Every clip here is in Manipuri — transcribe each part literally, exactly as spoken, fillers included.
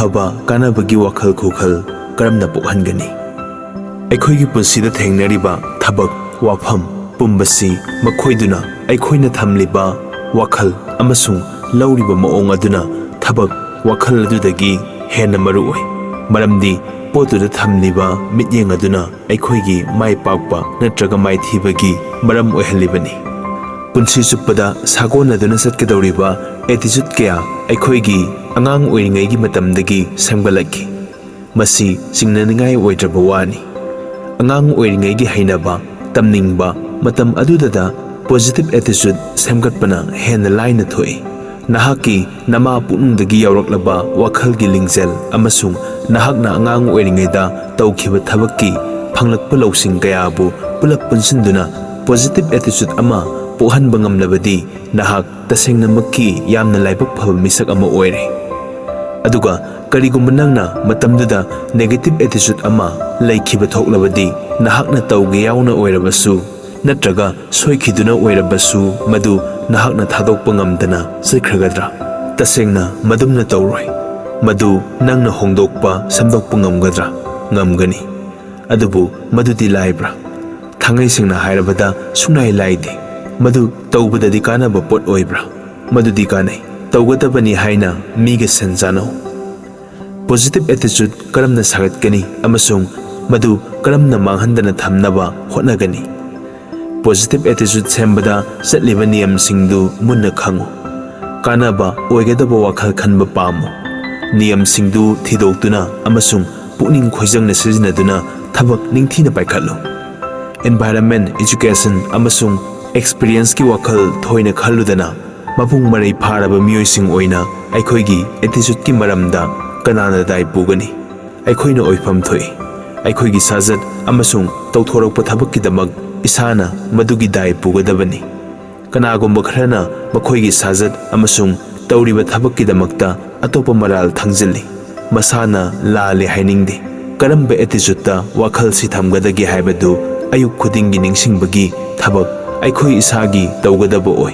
ꯑꯐꯕ ꯀꯥꯟꯅꯕꯒꯤ ꯋꯥꯈꯜ ꯈꯨꯈꯜ ꯀꯔꯝꯅ ꯄꯣꯛꯍꯟꯒꯅꯤ? ꯑꯩꯈꯣꯏꯒꯤ ꯄꯨꯟꯁꯤꯗ ꯊꯦꯡꯅꯔꯤꯕ ꯊꯕꯛ, ꯋꯥꯐꯝ ꯄꯨꯝꯕꯁꯤ ꯃꯈꯣꯏꯗꯨꯅ ꯑꯩꯈꯣꯏꯅ ꯊꯝꯂꯤꯕ ꯋꯥꯈꯜ ꯑꯃꯁꯨꯡ ꯂꯧꯔꯤꯕ ꯃꯑꯣꯡ ꯑꯗꯨꯅ ꯊꯕꯛ, ꯋꯥꯈꯜ ꯑꯗꯨꯗꯒꯤ ꯍꯦꯟꯅ ꯃꯔꯨ ꯑꯣꯏ꯫ ꯃꯔꯝꯗꯤ ꯄꯣꯠꯇꯨꯗ ꯊꯝꯂꯤꯕ ꯃꯤꯠꯌꯦꯡ ꯑꯗꯨꯅ ꯑꯩꯈꯣꯏꯒꯤ ꯃꯥꯏ ꯄꯥꯛꯄ ꯅꯠꯇ꯭ꯔꯒ ꯃꯥꯏꯊꯤꯕꯒꯤ ꯃꯔꯝ ꯑꯣꯏꯍꯜꯂꯤꯕꯅꯤ꯫ ꯄꯨꯟꯁꯤ ꯆꯨꯞꯄꯗ ꯁꯥꯒꯣꯟꯅꯗꯨꯅ ꯆꯠꯀꯗꯧꯔꯤꯕ attitude ꯀꯌꯥ ꯑꯩꯈꯣꯏꯒꯤ ꯑꯉꯥꯡ ꯑꯣꯏꯔꯤꯉꯩꯒꯤ ꯃꯇꯝꯗꯒꯤ ꯁꯦꯝꯒꯠꯂꯛꯈꯤ꯫ ꯃꯁꯤ ꯆꯤꯡꯅꯅꯤꯡꯉꯥꯏ ꯑꯣꯏꯗ꯭ꯔꯕ ꯋꯥꯅꯤ꯫ ꯑꯉꯥꯡ ꯑꯣꯏꯔꯤꯉꯩꯒꯤ ꯍꯩꯅꯕ, ꯇꯝꯅꯤꯡꯕ, ꯃꯇꯝ ꯑꯗꯨꯗꯗ positive attitude ꯁꯦꯝꯒꯠꯄꯅ ꯍꯦꯟꯅ ꯂꯥꯏꯅ ꯊꯣꯛꯏ꯫ ꯅꯍꯥꯛꯀꯤ ꯅꯃꯥ ꯄꯨꯛꯅꯨꯡꯗꯒꯤ ꯌꯥꯎꯔꯛꯂꯕ ꯋꯥꯈꯜꯒꯤ ꯂꯤꯡꯖꯦꯜ ꯑꯃꯁꯨꯡ ꯅꯍꯥꯛꯅ ꯑꯉꯥꯡ ꯑꯣꯏꯔꯤꯉꯩꯗ ꯇꯧꯈꯤꯕ ꯊꯕꯛꯀꯤ ꯐꯪꯂꯛꯄ ꯂꯧꯁꯤꯡ ꯀꯌꯥꯕꯨ ꯄꯨꯂꯞ ꯄꯨꯟꯁꯤꯟꯗꯨꯅ positive attitude ꯑꯃ ꯄꯣꯛꯍꯟꯕ ꯉꯝꯂꯕꯗꯤ, ꯅꯍꯥꯛ ꯇꯁꯦꯡꯅꯃꯛꯀꯤ ꯌꯥꯝꯅ ꯂꯥꯏꯕꯛ ꯐꯕ ꯃꯤꯁꯛ ꯑꯃ ꯑꯣꯏꯔꯦ꯫ ꯑꯗꯨꯒ ꯀꯔꯤꯒꯨꯝꯕ ꯅꯪꯅ ꯃꯇꯝꯗꯨꯗ negative attitude ꯑꯃ ꯂꯩꯈꯤꯕ ꯊꯣꯛꯂꯕꯗꯤ, ꯅꯍꯥꯛꯅ ꯇꯧꯒꯦ ꯌꯥꯎꯅ ꯑꯣꯏꯔꯕꯁꯨ ꯅꯠꯇ꯭ꯔꯒ ꯁꯣꯏꯈꯤꯗꯨꯅ ꯑꯣꯏꯔꯕꯁꯨ, ꯃꯗꯨ ꯅꯍꯥꯛꯅ ꯊꯥꯗꯣꯛꯄ ꯉꯝꯗꯅ ꯆꯠꯈ꯭ꯔꯒꯗ꯭ꯔꯥ? ꯇꯁꯦꯡꯅ ꯃꯗꯨꯝꯅ ꯇꯧꯔꯣꯏ꯫ ꯃꯗꯨ ꯅꯪꯅ ꯍꯣꯡꯗꯣꯛꯄ, ꯁꯦꯝꯗꯣꯛꯄ ꯉꯝꯒꯗ꯭ꯔꯥ? ꯉꯝꯒꯅꯤ꯫ ꯑꯗꯨꯕꯨ ꯃꯗꯨꯗꯤ ꯂꯥꯏꯕ꯭ꯔꯥ? ꯊꯥꯡꯉꯩ ꯁꯦꯡꯅ ꯍꯥꯏꯔꯕꯗ, ꯁꯨꯡꯂꯥꯏ ꯂꯥꯏꯗꯦ꯫ ꯃꯗꯨ ꯇꯧꯕꯗꯗꯤ ꯀꯥꯟꯅꯕ ꯄꯣꯠ ꯑꯣꯏꯕ꯭ꯔꯥ? ꯃꯗꯨꯗꯤ ꯀꯥꯟꯅꯩ꯫ ꯇꯧꯒꯗꯕꯅꯤ ꯍꯥꯏꯅ ꯃꯤꯒ ꯁꯦꯟ ꯆꯥꯅꯧ꯫ Positive attitude ꯀꯔꯝꯅ ꯁꯥꯒꯠꯀꯅꯤ ꯑꯃꯁꯨꯡ ꯃꯗꯨ ꯀꯔꯝꯅ ꯃꯥꯡꯍꯟꯗꯅ ꯊꯝꯅꯕ ꯍꯣꯠꯅꯒꯅꯤ? Positive attitude ꯁꯦꯝꯕꯗ ꯆꯠꯂꯤꯕ ꯅꯤꯌꯝꯁꯤꯡꯗꯨ ꯃꯨꯟꯅ ꯈꯪꯉꯨ꯫ ꯀꯥꯟꯅꯕ ꯑꯣꯏꯒꯗꯕ ꯋꯥꯈꯜ ꯈꯟꯕ ꯄꯥꯝꯃꯨ꯫ ꯅꯤꯌꯝꯁꯤꯡꯗꯨ ꯊꯤꯗꯣꯛꯇꯨꯅ ꯑꯃꯁꯨꯡ ꯄꯨꯛꯅꯤꯡ ꯈꯣꯏꯖꯪꯅ ꯁꯤꯖꯤꯟꯅꯗꯨꯅ ꯊꯕꯛ ꯅꯤꯡꯊꯤꯅ ꯄꯥꯏꯈꯠꯂꯨ꯫ Environment, education ꯑꯃꯁꯨꯡ experienceꯀꯤ ꯋꯥꯈꯜ ꯊꯣꯏꯅ ꯈꯜꯂꯨꯗꯅ, ꯃꯄꯨꯡ ꯃꯔꯩ ꯐꯥꯔꯕ ꯃꯤꯑꯣꯏꯁꯤꯡ ꯑꯣꯏꯅ ꯑꯩꯈꯣꯏꯒꯤ attitudeꯀꯤ ꯃꯔꯝꯗ ꯀꯅꯥꯅ ꯗꯥꯏ ꯄꯨꯒꯅꯤ? ꯑꯩꯈꯣꯏꯅ ꯑꯣꯏꯐꯝ ꯊꯣꯛꯏ꯫ ꯑꯩꯈꯣꯏꯒꯤ ꯁꯥꯖꯠ ꯑꯃꯁꯨꯡ ꯇꯧꯊꯣꯔꯛꯄ ꯊꯕꯛꯀꯤꯗꯃꯛ ꯏꯁꯥꯅ ꯃꯗꯨꯒꯤ ꯗꯥꯏ ꯄꯨꯒꯗꯕꯅꯤ꯫ ꯀꯅꯥꯒꯨꯝꯕ ꯈꯔꯅ ꯃꯈꯣꯏꯒꯤ ꯁꯥꯖꯠ ꯑꯃꯁꯨꯡ ꯇꯧꯔꯤꯕ ꯊꯕꯛꯀꯤꯗꯃꯛꯇ ꯑꯇꯣꯞꯄ ꯃꯔꯥꯜ ꯊꯪꯖꯤꯜꯂꯤ꯫ ꯃꯁꯥꯅ ꯂꯥꯜꯂꯦ ꯍꯥꯏꯅꯤꯡꯗꯦ꯫ ꯀꯔꯝꯕ attitudeꯇ ꯋꯥꯈꯜꯁꯤ ꯊꯝꯒꯗꯒꯦ ꯍꯥꯏꯕꯗꯨ ꯑꯌꯨꯛ ꯈꯨꯗꯤꯡꯒꯤ ꯅꯤꯡꯁꯤꯡꯕꯒꯤ ꯊꯕꯛ ꯑꯩꯈꯣꯏ ꯏꯁꯥꯒꯤ ꯇꯧꯒꯗꯕ ꯑꯣꯏ꯫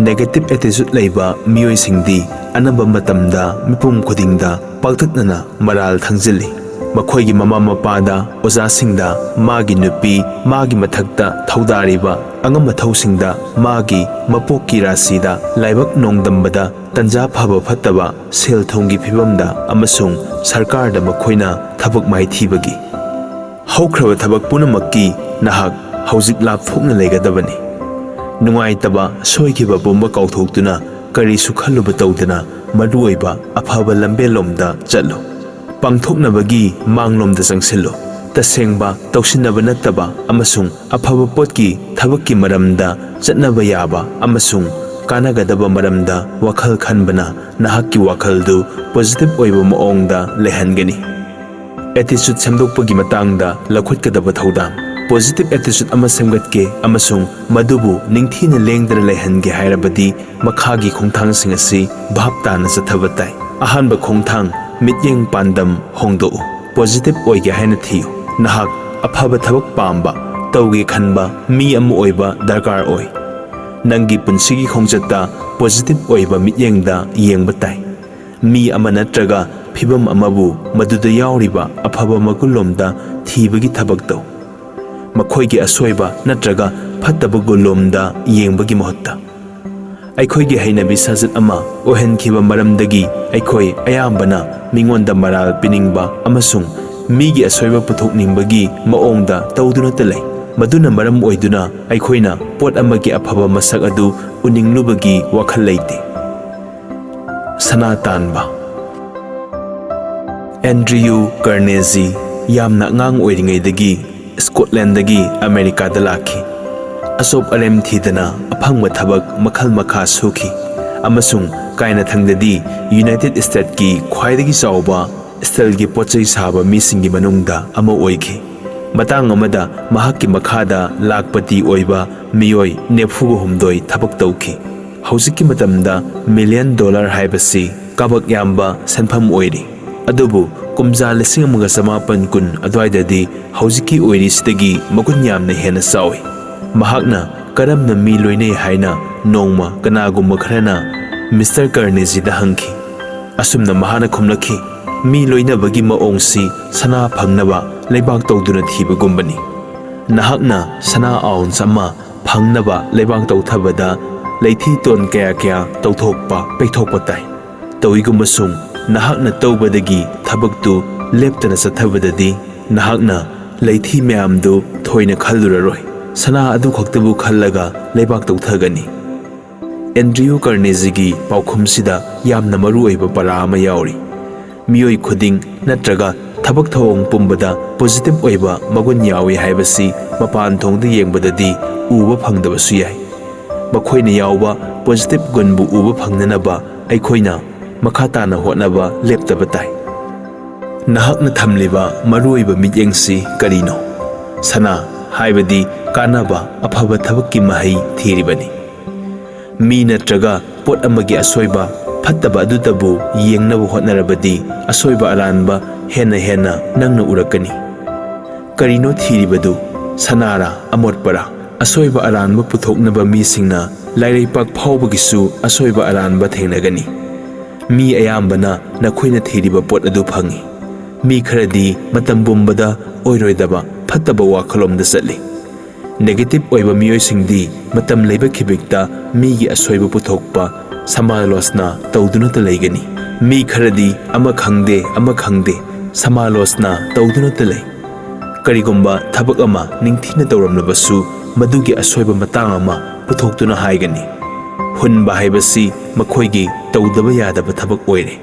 Negative attitude ꯂꯩꯕ ꯃꯤꯑꯣꯏꯁꯤꯡꯗꯤ ꯑꯅꯝꯕ ꯃꯇꯝꯗ ꯃꯤꯄꯨꯝ ꯈꯨꯗꯤꯡꯗ ꯄꯥꯛꯇꯛꯅꯅ ꯃꯔꯥꯜ ꯊꯪꯖꯤꯜꯂꯤ꯫ ꯃꯈꯣꯏꯒꯤ ꯃꯃꯥ ꯃꯄꯥꯗ, ꯑꯣꯖꯥꯁꯤꯡꯗ, ꯃꯥꯒꯤ ꯅꯨꯄꯤ, ꯃꯥꯒꯤ ꯃꯊꯛꯇ ꯊꯧꯗꯥꯔꯤꯕ ꯑꯉꯝ ꯑꯊꯧꯁꯤꯡꯗ, ꯃꯥꯒꯤ ꯃꯄꯣꯛꯀꯤ ꯔꯥꯁꯤꯗ, ꯂꯥꯏꯕꯛ ꯅꯣꯡꯗꯝꯕꯗ, ꯇꯟꯖꯥ ꯐꯕ ꯐꯠꯇꯕ, ꯁꯦꯜ ꯊꯨꯝꯒꯤ ꯐꯤꯕꯝꯗ ꯑꯃꯁꯨꯡ ꯁꯔꯀꯥꯔꯗ ꯃꯈꯣꯏꯅ ꯊꯕꯛ ꯃꯥꯏꯊꯤꯕꯒꯤ꯫ ꯍꯧꯈ꯭ꯔꯕ ꯊꯕꯛ ꯄꯨꯝꯅꯃꯛꯀꯤ ꯅꯍꯥꯛ ꯍꯧꯖꯤꯛ ꯂꯥꯞꯊꯣꯛꯅ ꯂꯩꯒꯗꯕꯅꯤ꯫ ꯅꯨꯡꯉꯥꯏꯇꯕ, ꯁꯣꯏꯈꯤꯕ ꯄꯨꯝꯕ ꯀꯥꯎꯊꯣꯛꯇꯨꯅ, ꯀꯔꯤꯁꯨ ꯈꯜꯂꯨꯕ ꯇꯧꯗꯅ, ꯃꯔꯨꯑꯣꯏꯕ ꯑꯐꯕ ꯂꯝꯕꯦꯜꯂꯣꯝꯗ ꯆꯠꯂꯨ꯫ ꯄꯥꯡꯊꯣꯛꯅꯕꯒꯤ ꯃꯥꯡꯂꯣꯝꯗ ꯆꯪꯁꯤꯜꯂꯨ꯫ ꯇꯁꯦꯡꯕ, ꯇꯧꯁꯤꯟꯅꯕ ꯅꯠꯇꯕ ꯑꯃꯁꯨꯡ ꯑꯐꯕ ꯄꯣꯠꯀꯤ ꯊꯕꯛꯀꯤ ꯃꯔꯝꯗ ꯆꯠꯅꯕ ꯌꯥꯕ ꯑꯃꯁꯨꯡ ꯀꯥꯟꯅꯒꯗꯕ ꯃꯔꯝꯗ ꯋꯥꯈꯜ ꯈꯟꯕꯅ ꯅꯍꯥꯛꯀꯤ ꯋꯥꯈꯜꯗꯨ positive ꯑꯣꯏꯕ ꯃꯑꯣꯡꯗ ꯂꯩꯍꯟꯒꯅꯤ꯫ Attitude ꯁꯦꯝꯗꯣꯛꯄꯒꯤ ꯃꯇꯥꯡꯗ ꯂꯧꯈꯠꯀꯗꯕ ꯊꯧꯗꯥꯡ꯫ Positive attitude ꯑꯃ ꯁꯦꯝꯒꯠꯀꯦ ꯑꯃꯁꯨꯡ ꯃꯗꯨꯕꯨ ꯅꯤꯡꯊꯤꯅ ꯂꯦꯡꯗꯅ ꯂꯩꯍꯟꯒꯦ ꯍꯥꯏꯔꯕꯗꯤ ꯃꯈꯥꯒꯤ ꯈꯣꯡꯊꯥꯡꯁꯤꯡ ꯑꯁꯤ ꯚꯥꯞ ꯇꯥꯅ ꯆꯠꯊꯕ ꯇꯥꯏ꯫ ꯑꯍꯥꯟꯕ ꯈꯣꯡꯊꯥꯡ, ꯃꯤꯠꯌꯦꯡ ꯄꯥꯟꯗꯝ ꯍꯣꯡꯗꯣꯛꯎ꯫ Positive ꯑꯣꯏꯒꯦ ꯍꯥꯏꯅ ꯊꯤꯌꯨ꯫ ꯅꯍꯥꯛ ꯑꯐꯕ ꯊꯕꯛ ꯄꯥꯝꯕ, ꯇꯧꯒꯦ ꯈꯟꯕ ꯃꯤ ꯑꯃ ꯑꯣꯏꯕ ꯗꯔꯀꯥꯔ ꯑꯣꯏ꯫ ꯅꯪꯒꯤ ꯄꯨꯟꯁꯤꯒꯤ ꯈꯣꯡꯆꯠꯇ positive ꯑꯣꯏꯕ ꯃꯤꯠꯌꯦꯡꯗ ꯌꯦꯡꯕ ꯇꯥꯏ꯫ ꯃꯤ ꯑꯃ ꯅꯠꯇ꯭ꯔꯒ ꯐꯤꯚꯝ ꯑꯃꯕꯨ ꯃꯗꯨꯗ ꯌꯥꯎꯔꯤꯕ ꯑꯐꯕ ꯃꯒꯨꯟꯂꯣꯝꯗ ꯊꯤꯕꯒꯤ ꯊꯕꯛ ꯇꯧ꯫ ꯃꯈꯣꯏꯒꯤ ꯑꯁꯣꯏꯕ ꯅꯠꯇ꯭ꯔꯒ ꯐꯠꯇꯕ ꯒꯨꯟꯂꯣꯝꯗ ꯌꯦꯡꯕꯒꯤ ꯃꯍꯨꯠꯇ꯫ ꯑꯩꯈꯣꯏꯒꯤ ꯍꯩꯅꯕꯤ ꯁꯥꯖꯠ ꯑꯃ ꯑꯣꯏꯍꯟꯈꯤꯕ ꯃꯔꯝꯗꯒꯤ ꯑꯩꯈꯣꯏ ꯑꯌꯥꯝꯕꯅ ꯃꯤꯉꯣꯟꯗ ꯃꯔꯥꯜ ꯄꯤꯅꯤꯡꯕ ꯑꯃꯁꯨꯡ ꯃꯤꯒꯤ ꯑꯁꯣꯏꯕ ꯄꯨꯊꯣꯛꯅꯤꯡꯕꯒꯤ ꯃꯑꯣꯡꯗ ꯇꯧꯗꯨꯅꯇ ꯂꯩ꯫ ꯃꯗꯨꯅ ꯃꯔꯝ ꯑꯣꯏꯗꯨꯅ ꯑꯩꯈꯣꯏꯅ ꯄꯣꯠ ꯑꯃꯒꯤ ꯑꯐꯕ ꯃꯁꯛ ꯑꯗꯨ ꯎꯅꯤꯡꯂꯨꯕꯒꯤ ꯋꯥꯈꯜ ꯂꯩꯇꯦ꯫ ꯁꯅꯥ ꯇꯥꯟꯕ꯫ ꯑꯦꯟꯗ꯭ꯔꯤꯌꯨ ꯀꯔꯅꯦꯖꯤ ꯌꯥꯝꯅ ꯑꯉꯥꯡ ꯑꯣꯏꯔꯤꯉꯩꯗꯒꯤ ꯁ꯭ꯀꯣꯠꯂꯦꯟꯗꯒꯤ ꯑꯃꯦꯔꯤꯀꯥꯗ ꯂꯥꯛꯈꯤ꯫ ꯑꯆꯣꯞ ꯑꯔꯦꯝ ꯊꯤꯗꯅ ꯑꯐꯪꯕ ꯊꯕꯛ ꯃꯈꯜ ꯃꯈꯥ ꯁꯨꯈꯤ ꯑꯃꯁꯨꯡ ꯀꯥꯏꯅꯊꯪꯗꯗꯤ ꯌꯨꯅꯥꯏꯇꯦꯗ ꯁ꯭ꯇꯦꯠꯀꯤ ꯈ꯭ꯋꯥꯏꯗꯒꯤ ꯆꯥꯎꯕ ꯁ꯭ꯇꯤꯜꯒꯤ ꯄꯣꯠꯆꯩ ꯁꯥꯕ ꯃꯤꯁꯤꯡꯒꯤ ꯃꯅꯨꯡꯗ ꯑꯃ ꯑꯣꯏꯈꯤ꯫ ꯃꯇꯥꯡ ꯑꯃꯗ ꯃꯍꯥꯛꯀꯤ ꯃꯈꯥꯗ ꯂꯥꯈꯄꯇꯤ ꯑꯣꯏꯕ ꯃꯤꯑꯣꯏ ꯅꯤꯐꯨꯒ ꯍꯨꯝꯗꯣꯏ ꯊꯕꯛ ꯇꯧꯈꯤ꯫ ꯍꯧꯖꯤꯛꯀꯤ ꯃꯇꯝꯗ ꯃꯤꯂꯤꯌꯟ ꯗꯣꯂꯔ ꯍꯥꯏꯕꯁꯤ ꯀꯥꯕꯛ ꯌꯥꯝꯕ ꯁꯦꯟꯐꯝ ꯑꯣꯏꯔꯤ꯫ ꯑꯗꯨꯕꯨ ꯀꯨꯝꯖꯥ ꯂꯤꯁꯤꯡ ꯑꯃꯒ ꯆꯃꯥꯄꯟ ꯀꯨꯟ ꯑꯗꯨꯋꯥꯏꯗꯗꯤ ꯍꯧꯖꯤꯛꯀꯤ ꯑꯣꯏꯔꯤꯁꯤꯗꯒꯤ ꯃꯒꯨꯟ ꯌꯥꯝꯅ ꯍꯦꯟꯅ ꯆꯥꯎꯏ꯫ ꯃꯍꯥꯛꯅ ꯀꯔꯝꯅ ꯃꯤ ꯂꯣꯏꯅꯩ ꯍꯥꯏꯅ ꯅꯣꯡꯃ ꯀꯅꯥꯒꯨꯝꯕ ꯈꯔꯅ ꯃꯤꯁꯇꯔ ꯀꯔꯅꯦꯖꯤꯗ ꯍꯪꯈꯤ꯫ ꯑꯁꯨꯝꯅ ꯃꯍꯥꯛꯅ ꯈꯨꯝꯂꯛꯈꯤ, "ꯃꯤ ꯂꯣꯏꯅꯕꯒꯤ ꯃꯑꯣꯡꯁꯤ ꯁꯅꯥ ꯐꯪꯅꯕ ꯂꯩꯕꯥꯛ ꯇꯧꯗꯨꯅ ꯊꯤꯕꯒꯨꯝꯕꯅꯤ꯫ ꯅꯍꯥꯛꯅ ꯁꯅꯥ ꯑꯥꯎꯟꯁ ꯑꯃ ꯐꯪꯅꯕ ꯂꯩꯕꯥꯛ ꯇꯧꯊꯕꯗ ꯂꯩꯊꯤ ꯇꯣꯟ ꯀꯌꯥ ꯀꯌꯥ ꯇꯧꯊꯣꯛꯄ, ꯄꯩꯊꯣꯛꯄ ꯇꯥꯏ꯫ ꯇꯧꯏꯒꯨꯝꯕꯁꯨꯡ ꯅꯍꯥꯛꯅ ꯇꯧꯕꯗꯒꯤ ꯊꯕꯛꯇꯨ ꯂꯦꯞꯇꯅ ꯆꯠꯊꯕꯗꯗꯤ ꯅꯍꯥꯛꯅ ꯂꯩꯊꯤ ꯃꯌꯥꯝꯗꯨ ꯊꯣꯏꯅ ꯈꯜꯂꯨꯔꯔꯣꯏ꯫ ꯁꯅꯥ ꯑꯗꯨ ꯈꯛꯇꯕꯨ ꯈꯜꯂꯒ ꯂꯩꯕꯥꯛ ꯇꯧꯊꯒꯅꯤ꯫" ꯑꯦꯟꯗ꯭ꯔꯤꯌꯨ ꯀꯔꯅꯦꯖꯤꯒꯤ ꯄꯥꯎꯈꯨꯝꯁꯤꯗ ꯌꯥꯝꯅ ꯃꯔꯨ ꯑꯣꯏꯕ ꯄꯔꯥ ꯑꯃ ꯌꯥꯎꯔꯤ꯫ ꯃꯤꯑꯣꯏ ꯈꯨꯗꯤꯡ ꯅꯠꯇ꯭ꯔꯒ ꯊꯕꯛ ꯊꯧꯑꯣꯡ ꯄꯨꯝꯕꯗ ꯄꯣꯖꯤꯇꯤꯚ ꯑꯣꯏꯕ ꯃꯒꯨꯟ ꯌꯥꯎꯏ ꯍꯥꯏꯕꯁꯤ ꯃꯄꯥꯟ ꯊꯣꯡꯗ ꯌꯦꯡꯕꯗꯗꯤ ꯎꯕ ꯐꯪꯗꯕꯁꯨ ꯌꯥꯏ꯫ ꯃꯈꯣꯏꯅ ꯌꯥꯎꯕ ꯄꯣꯖꯤꯇꯤꯚ ꯒꯨꯟꯕꯨ ꯎꯕ ꯐꯪꯅꯅꯕ ꯑꯩꯈꯣꯏꯅ ꯃꯈꯥ ꯇꯥꯅ ꯍꯣꯠꯅꯕ ꯂꯦꯞꯇꯕ ꯇꯥꯏ꯫ ꯅꯍꯥꯛꯅ ꯊꯝꯂꯤꯕ ꯃꯔꯨꯑꯣꯏꯕ ꯃꯤꯠꯌꯦꯡꯁꯤ ꯀꯔꯤꯅꯣ? ꯁꯅꯥ, ꯍꯥꯏꯕꯗꯤ ꯀꯥꯟꯅꯕ, ꯑꯐꯕ ꯊꯕꯛꯀꯤ ꯃꯍꯩ ꯊꯤꯔꯤꯕꯅꯤ꯫ ꯃꯤ ꯅꯠꯇ꯭ꯔꯒ ꯄꯣꯠ ꯑꯃꯒꯤ ꯑꯁꯣꯏꯕ, ꯐꯠꯇꯕ ꯑꯗꯨꯇꯕꯨ ꯌꯦꯡꯅꯕ ꯍꯣꯠꯅꯔꯕꯗꯤ ꯑꯁꯣꯏꯕ ꯑꯔꯥꯟꯕ ꯍꯦꯟꯅ ꯍꯦꯟꯅ ꯅꯪꯅ ꯎꯔꯛꯀꯅꯤ꯫ ꯀꯔꯤꯅꯣ ꯊꯤꯔꯤꯕꯗꯨ? ꯁꯅꯥꯔꯥ, ꯑꯃꯣꯠꯄꯔꯥ? ꯑꯁꯣꯏꯕ ꯑꯔꯥꯟꯕ ꯄꯨꯊꯣꯛꯅꯕ ꯃꯤꯁꯤꯡꯅ ꯂꯥꯏꯔꯩꯄꯥꯛ ꯐꯥꯎꯕꯒꯤꯁꯨ ꯑꯁꯣꯏꯕ ꯑꯔꯥꯟꯕ ꯊꯦꯡꯅꯒꯅꯤ꯫ ꯃꯤ ꯑꯌꯥꯝꯕꯅ ꯅꯈꯣꯏꯅ ꯊꯤꯔꯤꯕ ꯄꯣꯠ ꯑꯗꯨ ꯐꯪꯏ꯫ ꯃꯤ ꯈꯔꯗꯤ ꯃꯇꯝ ꯄꯨꯝꯕꯗ ꯑꯣꯏꯔꯣꯏꯗꯕ ꯐꯠꯇꯕ ꯋꯥꯈꯜꯂꯣꯝꯗ ꯆꯠꯂꯤ꯫ ꯅꯦꯒꯦꯇꯤꯚ ꯑꯣꯏꯕ ꯃꯤꯑꯣꯏꯁꯤꯡꯗꯤ ꯃꯇꯝ ꯂꯩꯕ ꯈꯤꯕꯤꯛꯇ ꯃꯤꯒꯤ ꯑꯁꯣꯏꯕ ꯄꯨꯊꯣꯛꯄ, ꯁꯃꯥꯂꯣꯆꯅꯥ ꯇꯧꯗꯨꯅꯇ ꯂꯩꯒꯅꯤ꯫ ꯃꯤ ꯈꯔꯗꯤ ꯑꯃ ꯈꯪꯗꯦ, ꯑꯃ ꯈꯪꯗꯦ, ꯁꯃꯥꯂꯣꯆꯅꯥ ꯇꯧꯗꯨꯅꯇ ꯂꯩ꯫ ꯀꯔꯤꯒꯨꯝꯕ ꯊꯕꯛ ꯑꯃ ꯅꯤꯡꯊꯤꯅ ꯇꯧꯔꯝꯂꯕꯁꯨ, ꯃꯗꯨꯒꯤ ꯑꯁꯣꯏꯕ ꯃꯇꯥꯡ ꯑꯃ ꯄꯨꯊꯣꯛꯇꯨꯅ ꯍꯥꯏꯒꯅꯤ꯫ ꯍꯨꯟꯕ ꯍꯥꯏꯕꯁꯤ ꯃꯈꯣꯏꯒꯤ ꯇꯧꯗꯕ ꯌꯥꯗꯕ ꯊꯕꯛ ꯑꯣꯏꯔꯦ꯫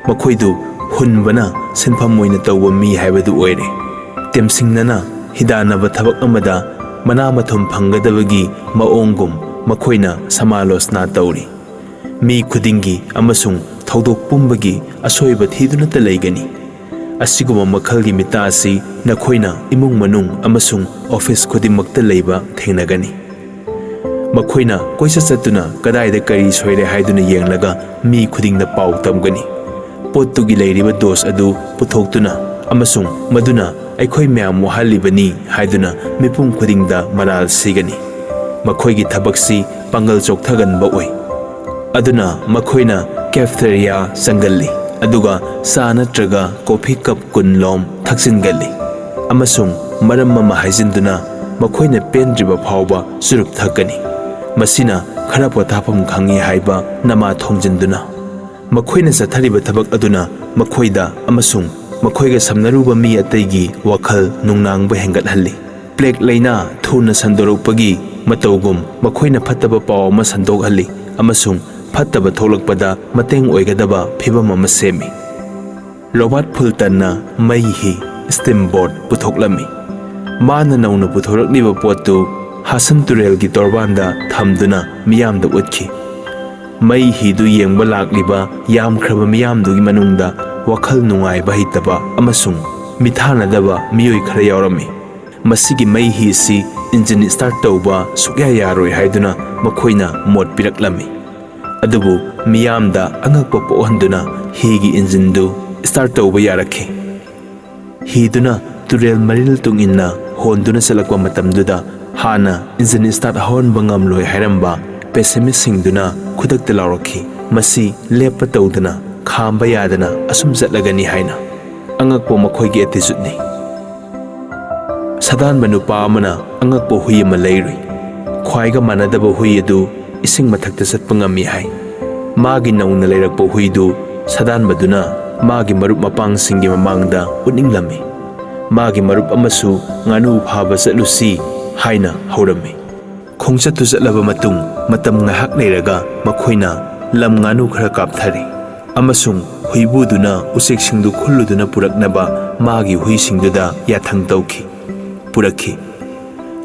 ꯃꯈꯣꯏꯗꯨ ꯍꯨꯟꯕꯅ ꯁꯤꯟꯐꯝ ꯑꯣꯏꯅ ꯇꯧꯕ ꯃꯤ ꯍꯥꯏꯕꯗꯨ ꯑꯣꯏꯔꯦ꯫ ꯇꯦꯝꯁꯤꯡꯅꯅ ꯍꯤꯗꯥꯟꯅꯕ ꯊꯕꯛ ꯑꯃꯗ ꯃꯅꯥ ꯃꯊꯨꯝ ꯐꯪꯒꯗꯕꯒꯤ ꯃꯑꯣꯡꯒꯨꯝ ꯃꯈꯣꯏꯅ ꯁꯃꯥꯂꯣꯆꯅꯥ ꯇꯧꯔꯤ꯫ ꯃꯤ ꯈꯨꯗꯤꯡꯒꯤ ꯑꯃꯁꯨꯡ ꯊꯧꯗꯣꯛ ꯄꯨꯝꯕꯒꯤ ꯑꯁꯣꯏꯕ ꯊꯤꯗꯨꯅꯇ ꯂꯩꯒꯅꯤ꯫ ꯑꯁꯤꯒꯨꯝꯕ ꯃꯈꯜꯒꯤ ꯃꯤꯇꯥ ꯑꯁꯤ ꯅꯈꯣꯏꯅ ꯏꯃꯨꯡ ꯃꯅꯨꯡ ꯑꯃꯁꯨꯡ ꯑꯣꯐꯤꯁ ꯈꯨꯗꯤꯡꯃꯛꯇ ꯂꯩꯕ ꯊꯦꯡꯅꯒꯅꯤ꯫ ꯃꯈꯣꯏꯅ ꯀꯣꯏꯆꯠ ꯆꯠꯇꯨꯅ ꯀꯗꯥꯏꯗ ꯀꯔꯤ ꯁꯣꯏꯔꯦ ꯍꯥꯏꯗꯨꯅ ꯌꯦꯡꯂꯒ ꯃꯤ ꯈꯨꯗꯤꯡꯗ ꯄꯥꯎ ꯇꯝꯒꯅꯤ꯫ ꯄꯣꯠꯇꯨꯒꯤ ꯂꯩꯔꯤꯕ ꯗꯣꯁ ꯑꯗꯨ ꯄꯨꯊꯣꯛꯇꯨꯅ ꯑꯃꯁꯨꯡ ꯃꯗꯨꯅ ꯑꯩꯈꯣꯏ ꯃꯌꯥꯝ ꯋꯥꯍꯜꯂꯤꯕꯅꯤ ꯍꯥꯏꯗꯨꯅ ꯃꯤꯄꯨꯝ ꯈꯨꯗꯤꯡꯗ ꯃꯔꯥꯜ ꯁꯤꯒꯅꯤ꯫ ꯃꯈꯣꯏꯒꯤ ꯊꯕꯛꯁꯤ ꯄꯥꯡꯒꯜ ꯆꯣꯛꯊꯒꯟꯕ ꯑꯣꯏ꯫ ꯑꯗꯨꯅ ꯃꯈꯣꯏꯅ cafeteria ꯆꯪꯒꯜꯂꯤ, ꯑꯗꯨꯒ ꯆꯥ ꯅꯠꯇ꯭ꯔꯒ ꯀꯣꯐꯤ ꯀꯞ ꯀꯨꯟ ꯂꯣꯝ ꯊꯛꯆꯤꯟꯒꯜꯂꯤ, ꯑꯃꯁꯨꯡ ꯃꯔꯝ ꯑꯃ ꯍꯥꯏꯖꯤꯟꯗꯨꯅ ꯃꯈꯣꯏꯅ ꯄꯦꯟꯗ꯭ꯔꯤꯕ ꯐꯥꯎꯕ ꯆꯨꯔꯨꯞ ꯊꯛꯀꯅꯤ꯫ ꯃꯁꯤꯅ ꯈꯔ ꯄꯣꯊꯥꯐꯝ ꯈꯪꯏ ꯍꯥꯏꯕ ꯅꯃꯥ ꯊꯣꯡꯖꯤꯟꯗꯨꯅ꯫ ꯃꯈꯣꯏꯅ ꯆꯠꯊꯔꯤꯕ ꯊꯕꯛ ꯑꯗꯨꯅ ꯃꯈꯣꯏꯗ ꯑꯃꯁꯨꯡ ꯃꯈꯣꯏꯒ ꯁꯝꯅꯔꯨꯕ ꯃꯤ ꯑꯇꯩꯒꯤ ꯋꯥꯈꯜ ꯅꯨꯡꯅꯥꯡꯕ ꯍꯦꯟꯒꯠꯍꯜꯂꯤ꯫ Plague ꯂꯥꯏꯅꯥ ꯊꯨꯅ ꯁꯟꯗꯣꯔꯛꯄꯒꯤ ꯃꯇꯧꯒꯨꯝ ꯃꯈꯣꯏꯅ ꯐꯠꯇꯕ ꯄꯥꯎ ꯑꯃ ꯁꯟꯗꯣꯛꯍꯜꯂꯤ ꯑꯃꯁꯨꯡ ꯐꯠꯇꯕ ꯊꯣꯛꯂꯛꯄꯗ ꯃꯇꯦꯡ ꯑꯣꯏꯒꯗꯕ ꯐꯤꯚꯝ ꯑꯃ ꯁꯦꯝꯃꯤ꯫ ꯔꯣꯕꯥꯔꯠ ꯐꯨꯜꯇꯟꯅ ꯃꯩ ꯍꯤ, steamboat, ꯄꯨꯊꯣꯛꯂꯝꯃꯤ꯫ ꯃꯥꯅ ꯅꯧꯅ ꯄꯨꯊꯣꯔꯛꯂꯤꯕ ꯄꯣꯠꯇꯨ ꯍꯥꯁꯟ ꯇꯨꯔꯦꯜꯒꯤ ꯇꯣꯔꯕꯥꯟꯗ ꯊꯝꯗꯨꯅ ꯃꯤꯌꯥꯝꯗ ꯎꯠꯈꯤ꯫ ꯃꯩ ꯍꯤꯗꯨ ꯌꯦꯡꯕ ꯂꯥꯛꯂꯤꯕ ꯌꯥꯝꯈ꯭ꯔꯕ ꯃꯤꯌꯥꯝꯗꯨꯒꯤ ꯃꯅꯨꯡꯗ ꯋꯥꯈꯜ ꯅꯨꯡꯉꯥꯏꯕ ꯍꯩꯇꯕ ꯑꯃꯁꯨꯡ ꯃꯤꯊꯥꯅꯗꯕ ꯃꯤꯑꯣꯏ ꯈꯔ ꯌꯥꯎꯔꯝꯃꯤ꯫ ꯃꯁꯤꯒꯤ ꯃꯩ ꯍꯤꯁꯤ engine start ꯇꯧꯕ ꯁꯨꯛꯌꯥ ꯌꯥꯔꯣꯏ ꯍꯥꯏꯗꯨꯅ ꯃꯈꯣꯏꯅ ꯃꯣꯠ ꯄꯤꯔꯛꯂꯝꯃꯤ꯫ ꯑꯗꯨꯕꯨ ꯃꯤꯌꯥꯝꯗ ꯑꯉꯛꯄ ꯄꯣꯛꯍꯟꯗꯨꯅ ꯍꯤꯒꯤ engine ꯗꯨ start ꯇꯧꯕ ꯌꯥꯔꯛꯈꯤ꯫ ꯍꯤꯗꯨꯅ ꯇꯨꯔꯦꯜ ꯃꯔꯤꯜ ꯇꯨꯡꯏꯟꯅ ꯍꯣꯟꯗꯨꯅ ꯆꯠꯂꯛꯄ ꯃꯇꯝꯗꯨꯗ ꯍꯥꯟꯅ engine start ꯍꯧꯍꯟꯕ ꯉꯝꯂꯣꯏ ꯍꯥꯏꯔꯝꯕ pessimist ꯁꯤꯡꯗꯨꯅ ꯈꯨꯗꯛꯇ ꯂꯥꯎꯔꯛꯈꯤ, "ꯃꯁꯤ ꯂꯦꯞꯄ ꯇꯧꯗꯅ, ꯈꯥꯝꯕ ꯌꯥꯗꯅ ꯑꯁꯨꯝ ꯆꯠꯂꯒꯅꯤ" ꯍꯥꯏꯅ꯫ ꯑꯉꯛꯄ ꯃꯈꯣꯏꯒꯤ attitude ꯅꯤ꯫ ꯁꯥꯗꯥꯟꯕ ꯅꯨꯄꯥ ꯑꯃꯅ ꯑꯉꯛꯄ ꯍꯨꯏ ꯑꯃ ꯂꯩꯔꯨꯏ꯫ ꯈ꯭ꯋꯥꯏꯒ ꯃꯥꯟꯅꯗꯕ ꯍꯨꯏ ꯑꯗꯨ ꯏꯁꯤꯡ ꯃꯊꯛꯇ ꯆꯠꯄ ꯉꯝꯃꯤ ꯍꯥꯏ꯫ ꯃꯥꯒꯤ ꯅꯧꯅ ꯂꯩꯔꯛꯄ ꯍꯨꯏꯗꯨ ꯁꯥꯗꯥꯟꯕꯗꯨꯅ ꯃꯥꯒꯤ ꯃꯔꯨꯞ ꯃꯄꯥꯡꯁꯤꯡꯒꯤ ꯃꯃꯥꯡꯗ ꯎꯠꯅꯤꯡꯂꯝꯃꯤ꯫ ꯃꯥꯒꯤ ꯃꯔꯨꯞ ꯑꯃꯁꯨ "ꯉꯥꯅꯨ ꯐꯥꯕ ꯆꯠꯂꯨꯁꯤ" ꯍꯥꯏꯅ ꯍꯧꯔꯝꯃꯤ꯫ ꯈꯣꯡꯆꯠꯇꯨ ꯆꯠꯂꯕ ꯃꯇꯨꯡ, ꯃꯇꯝ ꯉꯥꯏꯍꯥꯛ ꯂꯩꯔꯒ ꯃꯈꯣꯏꯅ ꯂꯝ ꯉꯥꯅꯨ ꯈꯔ ꯀꯥꯞꯊꯔꯦ ꯑꯃꯁꯨꯡ ꯍꯨꯏꯕꯨꯗꯨꯅ ꯎꯆꯦꯛꯁꯤꯡꯗꯨ ꯈꯨꯜꯂꯨꯗꯨꯅ ꯄꯨꯔꯛꯅꯕ ꯃꯥꯒꯤ ꯍꯨꯏꯁꯤꯡꯗꯨꯗ ꯌꯥꯊꯪ ꯇꯧꯈꯤ, ꯄꯨꯔꯛꯈꯤ꯫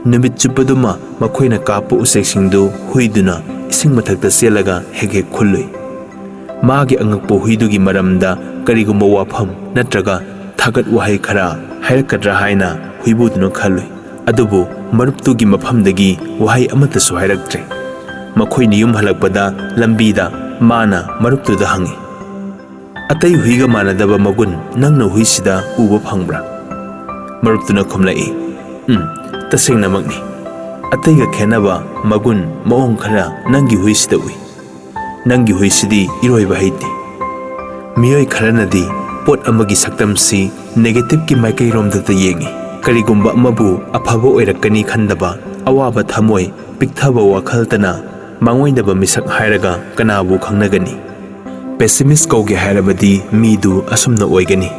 ꯅꯨꯃꯤꯠ ꯆꯨꯞꯄꯗꯨꯃ ꯃꯈꯣꯏꯅ ꯀꯥꯞꯄ ꯎꯆꯦꯛꯁꯤꯡꯗꯨ ꯍꯨꯏꯗꯨꯅ ꯏꯁꯤꯡ ꯃꯊꯛꯇ ꯆꯦꯜꯂꯒ ꯍꯦꯛ ꯍꯦꯛ ꯈꯨꯜꯂꯨꯏ꯫ ꯃꯥꯒꯤ ꯑꯉꯛꯄ ꯍꯨꯏꯗꯨꯒꯤ ꯃꯔꯝꯗ ꯀꯔꯤꯒꯨꯝꯕ ꯋꯥꯐꯝ ꯅꯠꯇ꯭ꯔꯒ ꯊꯥꯒꯠ ꯋꯥꯍꯩ ꯈꯔ ꯍꯥꯏꯔꯛꯀꯗ꯭ꯔꯥ ꯍꯥꯏꯅ ꯍꯨꯏꯕꯨꯗꯨꯅ ꯈꯜꯂꯨꯏ꯫ ꯑꯗꯨꯕꯨ ꯃꯔꯨꯞꯇꯨꯒꯤ ꯃꯐꯝꯗꯒꯤ ꯋꯥꯍꯩ ꯑꯃꯠꯇꯁꯨ ꯍꯥꯏꯔꯛꯇ꯭ꯔꯦ꯫ ꯃꯈꯣꯏꯅ ꯌꯨꯝ ꯍꯜꯂꯛꯄꯗ ꯂꯝꯕꯤꯗ ꯃꯥꯅ ꯃꯔꯨꯞꯇꯨꯗ ꯍꯪꯉꯤ, "ꯑꯇꯩ ꯍꯨꯏꯒ ꯃꯥꯟꯅꯗꯕ ꯃꯒꯨꯟ ꯅꯪꯅ ꯍꯨꯏꯁꯤꯗ ꯎꯕ ꯐꯪꯕ꯭ꯔꯥ?" ꯃꯔꯨꯞꯇꯨꯅ ꯈꯨꯝꯂꯛꯏ, "ꯎꯝ, ꯇꯁꯦꯡꯅꯃꯛꯅꯤ꯫ ꯑꯇꯩꯒ ꯈꯦꯠꯅꯕ ꯃꯒꯨꯟ ꯃꯑꯣꯡ ꯈꯔ ꯅꯪꯒꯤ ꯍꯨꯏꯁꯤꯗ ꯎꯏ꯫ ꯅꯪꯒꯤ ꯍꯨꯏꯁꯤꯗꯤ ꯏꯔꯣꯏꯕ ꯍꯩꯇꯦ꯫ ꯃꯤꯑꯣꯏ ꯈꯔꯅꯗꯤ ꯄꯣꯠ ꯑꯃꯒꯤ ꯁꯛꯇꯝꯁꯤ negative ꯀꯤ ꯃꯥꯏꯀꯩꯔꯣꯝꯗꯇ ꯌꯦꯡꯏ꯫ ꯀꯔꯤꯒꯨꯝꯕ ꯑꯃꯕꯨ ꯑꯐꯕ ꯑꯣꯏꯔꯛꯀꯅꯤ ꯈꯟꯗꯕ, ꯑꯋꯥꯕ ꯊꯃꯣꯏ, ꯄꯤꯛꯊꯕ ꯋꯥꯈꯜꯇꯅ ꯃꯥꯡꯑꯣꯏꯅꯕ ꯃꯤꯁꯛ ꯍꯥꯏꯔꯒ ꯀꯅꯥꯕꯨ ꯈꯪꯅꯒꯅꯤ? Pessimist ꯀꯧꯒꯦ ꯍꯥꯏꯔꯕꯗꯤ ꯃꯤꯗꯨ ꯑꯁꯨꯝꯅ ꯑꯣꯏꯒꯅꯤ꯫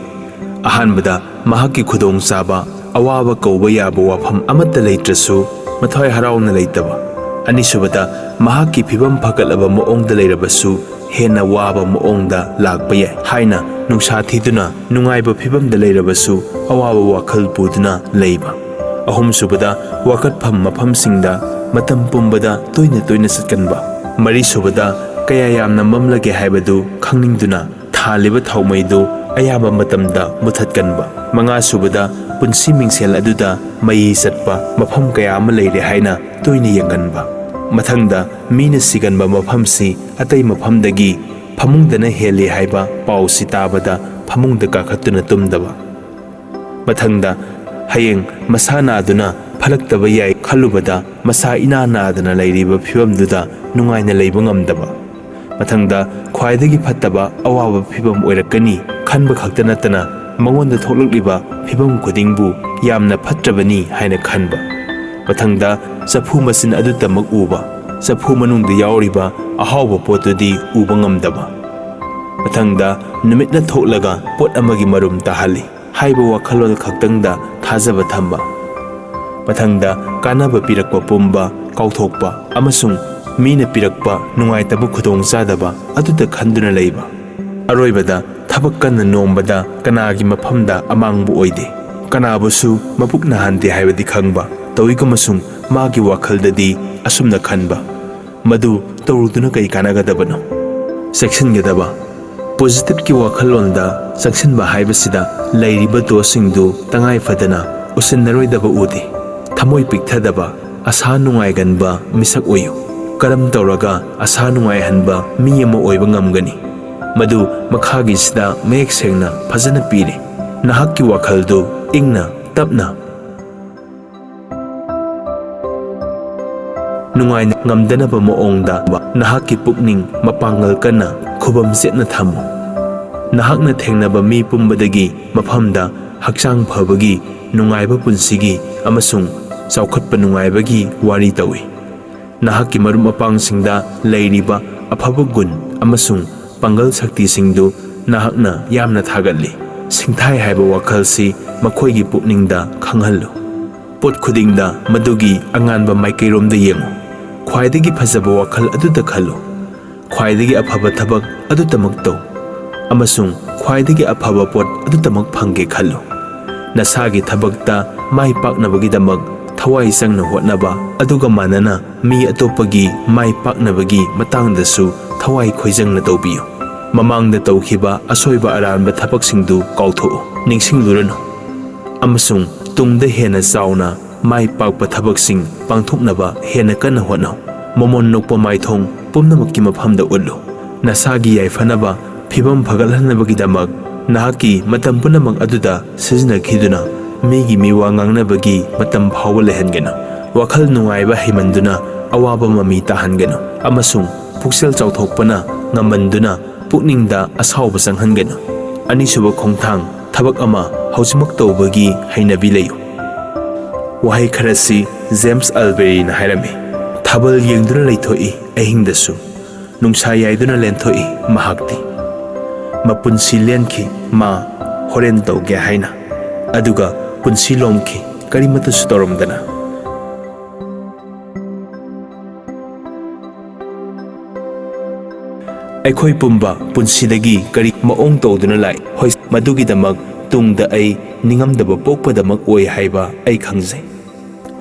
ꯑꯍꯥꯟꯕꯗ, ꯃꯍꯥꯛꯀꯤ ꯈꯨꯗꯣꯡꯆꯥꯕ, ꯑꯋꯥꯕ ꯀꯧꯕ ꯌꯥꯕ ꯋꯥꯐꯝ ꯑꯃꯠꯇ ꯂꯩꯇ꯭ꯔꯁꯨ ꯃꯊ꯭ꯋꯥꯏ ꯍꯔꯥꯎꯅ ꯂꯩꯇꯕ꯫ ꯑꯅꯤꯁꯨꯕꯗ, ꯃꯍꯥꯛꯀꯤ ꯐꯤꯚꯝ ꯐꯒꯠꯂꯕ ꯃꯑꯣꯡꯗ ꯂꯩꯔꯕꯁꯨ ꯍꯦꯟꯅ ꯋꯥꯕ ꯃꯑꯣꯡꯗ ꯂꯥꯛꯄ ꯌꯥꯏ ꯍꯥꯏꯅ ꯅꯨꯡꯁꯥ ꯊꯤꯗꯨꯅ ꯅꯨꯡꯉꯥꯏꯕ ꯐꯤꯚꯝꯗ ꯂꯩꯔꯕꯁꯨ ꯑꯋꯥꯕ ꯋꯥꯈꯜ ꯄꯨꯗꯨꯅ ꯂꯩꯕ꯫ ꯑꯍꯨꯝꯁꯨꯕꯗ, ꯋꯥꯀꯠꯐꯝ ꯃꯐꯝꯁꯤꯡꯗ ꯃꯇꯝ ꯄꯨꯝꯕꯗ ꯇꯣꯏꯅ ꯇꯣꯏꯅ ꯆꯠꯀꯟꯕ꯫ ꯃꯔꯤꯁꯨꯕꯗ, ꯀꯌꯥ ꯌꯥꯝꯅ ꯃꯝꯂꯒꯦ ꯍꯥꯏꯕꯗꯨ ꯈꯪꯅꯤꯡꯗꯨꯅ ꯊꯥꯜꯂꯤꯕ ꯊꯥꯎꯃꯩꯗꯨ ꯑꯌꯥꯝꯕ ꯃꯇꯝꯗ ꯃꯨꯊꯠꯀꯟꯕ꯫ ꯃꯉꯥꯁꯨꯕꯗ, ꯄꯨꯟꯁꯤ ꯃꯤꯡꯁꯦꯜ ꯑꯗꯨꯗ ꯃꯩ ꯆꯠꯄ ꯃꯐꯝ ꯀꯌꯥ ꯑꯃ ꯂꯩꯔꯦ ꯍꯥꯏꯅ ꯇꯣꯏꯅ ꯌꯦꯡꯒꯟꯕ꯫ ꯃꯊꯪꯗ, ꯃꯤꯅ ꯁꯤꯒꯟꯕ ꯃꯐꯝꯁꯤ ꯑꯇꯩ ꯃꯐꯝꯗꯒꯤ ꯐꯃꯨꯡꯗꯅ ꯍꯦꯜꯂꯤ ꯍꯥꯏꯕ ꯄꯥꯎꯁꯤ ꯇꯥꯕꯗ ꯐꯃꯨꯡꯗ ꯀꯥꯈꯠꯇꯨꯅ ꯇꯨꯝꯗꯕ꯫ ꯃꯊꯪꯗ, ꯍꯌꯦꯡ ꯃꯁꯥ ꯅꯥꯗꯨꯅ ꯐꯂꯛꯇꯕ ꯌꯥꯏ ꯈꯜꯂꯨꯕꯗ ꯃꯁꯥ ꯏꯅꯥ ꯅꯥꯗꯅ ꯂꯩꯔꯤꯕ ꯐꯤꯕꯝꯗꯨꯗ ꯅꯨꯡꯉꯥꯏꯅ ꯂꯩꯕ ꯉꯝꯗꯕ꯫ ꯃꯊꯪꯗ, ꯈ꯭ꯋꯥꯏꯗꯒꯤ ꯐꯠꯇꯕ ꯑꯋꯥꯕ ꯐꯤꯕꯝ ꯑꯣꯏꯔꯛꯀꯅꯤ ꯈꯟꯕ ꯈꯛꯇ ꯅꯠꯇꯅ ꯃꯉꯣꯟꯗ ꯊꯣꯛꯂꯛꯂꯤꯕ ꯐꯤꯕꯝ ꯈꯨꯗꯤꯡꯕꯨ ꯌꯥꯝꯅ ꯐꯠꯇ꯭ꯔꯕꯅꯤ ꯍꯥꯏꯅ ꯈꯟꯕ꯫ ꯃꯊꯪꯗ, ꯆꯐꯨ ꯃꯆꯤꯟ ꯑꯗꯨꯇꯃꯛ ꯎꯕ, ꯆꯐꯨ ꯃꯅꯨꯡꯗ ꯌꯥꯎꯔꯤꯕ ꯑꯍꯥꯎꯕ ꯄꯣꯠꯇꯨꯗꯤ ꯎꯕ ꯉꯝꯗꯕ꯫ ꯃꯊꯪꯗ, ꯅꯨꯃꯤꯠꯅ ꯊꯣꯛꯂꯒ ꯄꯣꯠ ꯑꯃꯒꯤ ꯃꯔꯨꯝ ꯇꯥꯍꯜꯂꯤ ꯍꯥꯏꯕ ꯋꯥꯈꯜꯂꯣꯟ ꯈꯛꯇꯪꯗ ꯊꯥꯖꯕ ꯊꯝꯕ꯫ ꯃꯊꯪꯗ, ꯀꯥꯟꯅꯕ ꯄꯤꯔꯛꯄ ꯄꯨꯝꯕ ꯀꯥꯎꯊꯣꯛꯄ ꯑꯃꯁꯨꯡ ꯃꯤꯅ ꯄꯤꯔꯛꯄ ꯅꯨꯡꯉꯥꯏꯇꯕ ꯈꯨꯗꯣꯡꯆꯥꯗꯕ ꯑꯗꯨꯇ ꯈꯟꯗꯨꯅ ꯂꯩꯕ꯫ ꯑꯔꯣꯏꯕꯗ, ꯊꯕꯛ ꯀꯟꯅ ꯅꯣꯝꯕꯗ ꯀꯅꯥꯒꯤ ꯃꯐꯝꯗ ꯑꯃꯥꯡꯕ ꯑꯣꯏꯗꯦ꯫ ꯀꯅꯥꯕꯨꯁꯨ ꯃꯄꯨꯛ ꯅꯥꯍꯟꯗꯦ ꯍꯥꯏꯕꯗꯤ ꯈꯪꯕ, ꯇꯧꯏꯒꯨꯝꯕꯁꯨꯡ ꯃꯥꯒꯤ ꯋꯥꯈꯜꯗꯗꯤ ꯑꯁꯨꯝꯅ ꯈꯟꯕ, "ꯃꯗꯨ ꯇꯧꯔꯨꯗꯨꯅ ꯀꯩ ꯀꯥꯟꯅꯒꯗꯕꯅꯣ?" ꯆꯦꯛꯁꯤꯟꯒꯗꯕ꯫ Positive ꯀꯤ ꯋꯥꯈꯜꯂꯣꯟꯗ ꯆꯪꯁꯤꯟꯕ ꯍꯥꯏꯕꯁꯤꯗ ꯂꯩꯔꯤꯕ ꯗꯣꯁꯁꯤꯡꯗꯨ ꯇꯉꯥꯏ ꯐꯗꯅ ꯎꯁꯤꯟꯅꯔꯣꯏꯗꯕ ꯎꯗꯦ꯫ ꯊꯃꯣꯏ ꯄꯤꯛꯊꯗꯕ, ꯑꯁꯥ ꯅꯨꯡꯉꯥꯏꯒꯟꯕ ꯃꯤꯁꯛ ꯑꯣꯏꯌꯨ꯫ ꯀꯔꯝ ꯇꯧꯔꯒ ꯑꯁꯥ ꯅꯨꯡꯉꯥꯏꯍꯟꯕ ꯃꯤ ꯑꯃ ꯑꯣꯏꯕ ꯉꯝꯒꯅꯤ? ꯃꯗꯨ ꯃꯈꯥꯒꯤꯁꯤꯗ ꯃꯌꯦꯛ ꯁꯦꯡꯅ ꯐꯖꯅ ꯄꯤꯔꯤ꯫ ꯅꯍꯥꯛꯀꯤ ꯋꯥꯈꯜꯗꯨ ꯏꯪꯅ ꯇꯞꯅ ꯅꯨꯡꯉꯥꯏꯅ ꯉꯝꯗꯅꯕ ꯃꯑꯣꯡꯗ ꯅꯍꯥꯛꯀꯤ ꯄꯨꯛꯅꯤꯡ ꯃꯄꯥꯡꯒꯜ ꯀꯟꯅ ꯈꯨꯕꯝ ꯆꯦꯠꯅ ꯊꯝꯃꯨ꯫ ꯅꯍꯥꯛꯅ ꯊꯦꯡꯅꯕ ꯃꯤ ꯄꯨꯝꯕꯗꯒꯤ ꯃꯐꯝꯗ ꯍꯛꯆꯥꯡ ꯐꯕꯒꯤ, ꯅꯨꯡꯉꯥꯏꯕ ꯄꯨꯟꯁꯤꯒꯤ ꯑꯃꯁꯨꯡ ꯆꯥꯎꯈꯠꯄ ꯅꯨꯡꯉꯥꯏꯕꯒꯤ ꯋꯥꯔꯤ ꯇꯧꯏ꯫ ꯅꯍꯥꯛꯀꯤ ꯃꯔꯨꯞ ꯃꯄꯥꯡꯁꯤꯡꯗ ꯂꯩꯔꯤꯕ ꯑꯐꯕ ꯒꯨꯟ ꯑꯃꯁꯨꯡ ꯄꯥꯡꯒꯜ ꯁꯛꯇꯤꯁꯤꯡꯗꯨ ꯅꯍꯥꯛꯅ ꯌꯥꯝꯅ ꯊꯥꯒꯠꯂꯤ꯫ ꯁꯤꯡꯊꯥꯏ ꯍꯥꯏꯕ ꯋꯥꯈꯜꯁꯤ ꯃꯈꯣꯏꯒꯤ ꯄꯨꯛꯅꯤꯡꯗ ꯈꯪꯍꯜꯂꯨ꯫ ꯄꯣꯠ ꯈꯨꯗꯤꯡꯗ ꯃꯗꯨꯒꯤ ꯑꯉꯥꯟꯕ ꯃꯥꯏꯀꯩꯔꯣꯝꯗ ꯌꯦꯡꯉꯨ꯫ ꯈ꯭ꯋꯥꯏꯗꯒꯤ ꯐꯖꯕ ꯋꯥꯈꯜ ꯑꯗꯨꯗ ꯈꯜꯂꯨ꯫ ꯈ꯭ꯋꯥꯏꯗꯒꯤ ꯑꯐꯕ ꯊꯕꯛ ꯑꯗꯨꯇꯃꯛ ꯇꯧ, ꯑꯃꯁꯨꯡ ꯈ꯭ꯋꯥꯏꯗꯒꯤ ꯑꯐꯕ ꯄꯣꯠ ꯑꯗꯨꯇꯃꯛ ꯐꯪꯒꯦ ꯈꯜꯂꯨ꯫ ꯅꯁꯥꯒꯤ ꯊꯕꯛꯇ ꯃꯥꯏ ꯄꯥꯛꯅꯕꯒꯤꯗꯃꯛ ꯊꯋꯥꯏ ꯆꯪꯅ ꯍꯣꯠꯅꯕ ꯑꯗꯨꯒ ꯃꯥꯟꯅꯅ ꯃꯤ ꯑꯇꯣꯞꯄꯒꯤ ꯃꯥꯏ ꯄꯥꯛꯅꯕꯒꯤ ꯃꯇꯥꯡꯗꯁꯨ ꯊꯋꯥꯏ ꯈꯣꯏꯖꯪꯅ ꯇꯧꯕꯤꯌꯨ꯫ ꯃꯃꯥꯡꯗ ꯇꯧꯈꯤꯕ ꯑꯁꯣꯏꯕ ꯑꯔꯥꯟꯕ ꯊꯕꯛꯁꯤꯡꯗꯨ ꯀꯥꯎꯊꯣꯛꯎ, ꯅꯤꯡꯁꯤꯡꯂꯨꯔꯅꯨ, ꯑꯃꯁꯨꯡ ꯇꯨꯡꯗ ꯍꯦꯟꯅ ꯆꯥꯎꯅ ꯃꯥꯏ ꯄꯥꯛꯄ ꯊꯕꯛꯁꯤꯡ ꯄꯥꯡꯊꯣꯛꯅꯕ ꯍꯦꯟꯅ ꯀꯟꯅ ꯍꯣꯠꯅꯧ꯫ ꯃꯃꯣꯟ ꯅꯣꯛꯄ ꯃꯥꯏꯊꯣꯡ ꯄꯨꯝꯅꯃꯛꯀꯤ ꯃꯐꯝꯗ ꯎꯠꯂꯨ꯫ ꯅꯁꯥꯒꯤ ꯌꯥꯏꯐꯅꯕ, ꯐꯤꯚꯝ ꯐꯒꯠꯍꯟꯅꯕꯒꯤꯗꯃꯛ ꯅꯍꯥꯛꯀꯤ ꯃꯇꯝ ꯄꯨꯝꯅꯃꯛ ꯑꯗꯨꯗ ꯁꯤꯖꯤꯟꯅꯈꯤꯗꯨꯅ ꯃꯤꯒꯤ ꯃꯤꯋꯥ ꯉꯥꯡꯅꯕꯒꯤ ꯃꯇꯝ ꯐꯥꯎꯕ ꯂꯩꯍꯟꯒꯅꯨ꯫ ꯋꯥꯈꯜ ꯅꯨꯡꯉꯥꯏꯕ ꯍꯩꯃꯟꯗꯨꯅ ꯑꯋꯥꯕ ꯃꯃꯤ ꯇꯥꯍꯟꯒꯅꯨ, ꯑꯃꯁꯨꯡ ꯄꯨꯛꯆꯦꯜ ꯆꯥꯎꯊꯣꯛꯄꯅ ꯉꯝꯃꯟꯗꯨꯅ ꯄꯨꯛꯅꯤꯡꯗ ꯑꯁꯥꯎꯕ ꯆꯪꯍꯟꯒꯅꯨ꯫ ꯑꯅꯤꯁꯨꯕ ꯈꯣꯡꯊꯥꯡ, ꯊꯕꯛ ꯑꯃ ꯍꯧꯖꯤꯛꯃꯛ ꯇꯧꯕꯒꯤ ꯍꯩꯅꯕꯤ ꯂꯩꯌꯨ꯫ ꯋꯥꯍꯩ ꯈꯔꯁꯤ ꯖꯦꯝꯁ ꯑꯜꯕꯦꯔꯤꯅ ꯍꯥꯏꯔꯝꯃꯤ: "ꯊꯥꯕꯜ ꯌꯦꯡꯗꯨꯅ ꯂꯩꯊꯣꯛꯏ ꯑꯍꯤꯡꯗꯁꯨ, ꯅꯨꯡꯁꯥ ꯌꯥꯏꯗꯨꯅ ꯂꯦꯟꯊꯣꯛꯏ ꯃꯍꯥꯛꯇꯤ꯫ ꯃꯄꯨꯟꯁꯤ ꯂꯦꯟꯈꯤ ꯃꯥ ꯍꯣꯔꯦꯟ ꯇꯧꯒꯦ ꯍꯥꯏꯅ, ꯑꯗꯨꯒ ꯄꯨꯟꯁꯤ ꯂꯣꯝꯈꯤ ꯀꯔꯤꯃꯠꯇꯁꯨ ꯇꯧꯔꯝꯗꯅ"꯫ ꯑꯩꯈꯣꯏ ꯄꯨꯝꯕ ꯄꯨꯟꯁꯤꯗꯒꯤ ꯀꯔꯤ ꯃꯑꯣꯡ ꯇꯧꯗꯨꯅ ꯂꯥꯛꯏ? ꯍꯣꯏ, ꯃꯗꯨꯒꯤꯗꯃꯛ ꯇꯨꯡꯗ ꯑꯩ ꯅꯤꯡꯉꯝꯗꯕ ꯄꯣꯛꯄꯗꯃꯛ ꯑꯣꯏ ꯍꯥꯏꯕ ꯑꯩ ꯈꯪꯖꯩ꯫